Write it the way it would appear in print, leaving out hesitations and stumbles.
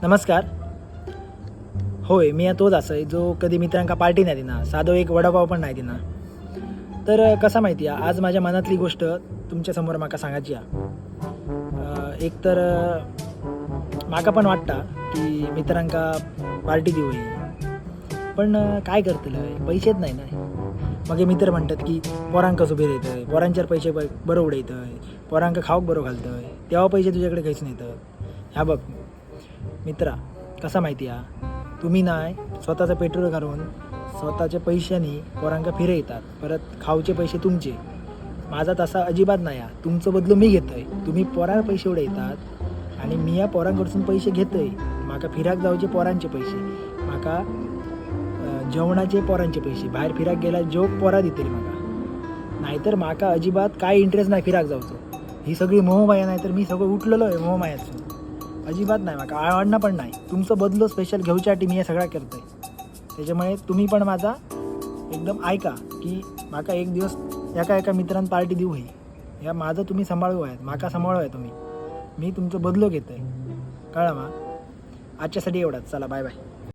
नमस्कार. होय, मी तोच असं जो कधी मित्रांका पार्टी नाही दिना, साधो एक वडापाव पण नाही दिना. तर कसा माहिती आहे, आज माझ्या मनातली गोष्ट तुमच्यासमोर माका सांगायची आहे. एक तर माका पण वाटता की मित्रांका पार्टी देऊ, पण काय करतलं, पैसेच नाही ना. मग हे मित्र म्हणतात की पोरांका कसं येतंय, पोरांच्यावर पैसे बरं उडयतंय, पोरांका खाऊक बरं घालतंय, तेव्हा पैसे तुझ्याकडे खैसून येतात. ह्या बघ मित्रा, कसा माहिती हा, तुम्ही नाही स्वतःचं पेट्रोल घालून स्वतःच्या पैशांनी पोरांका फिरयतात, परत खाऊचे पैसे तुमचे. माझा तसा अजिबात नाही हा. तुमचं बदलून मी घेतोय. तुम्ही पोरांना पैसे उडयतात आणि मी या पोरांकडसून पैसे घेतोय. माका फिराक जाऊचे पोरांचे पैसे, माका जेवणाचे पोरांचे पैसे, बाहेर फिराक गेला जोक पोरा दितली माका. नाहीतर माका अजिबात काय इंटरेस्ट नाही फिराक जाऊचो. ही सगळी मोहमाया, नाही तर मी सगळं उठलेलो आहे मोहमायातून. अजिबात नाही, माका आवडणं पण नाही. तुमचं बदलो स्पेशल घेऊच्यासाठी मी हे सगळं करतोय. त्याच्यामुळे तुम्ही पण माझा एकदम ऐका की माका एक दिवस एका एका मित्रान पार्टी देऊ ही. ह्या माझं तुम्ही सांभाळू आहेत, माका सांभाळू आहे तुम्ही. मी तुमचं बदलो घेतोय, कळलं मा? आजच्यासाठी एवढाच. चला, बाय बाय.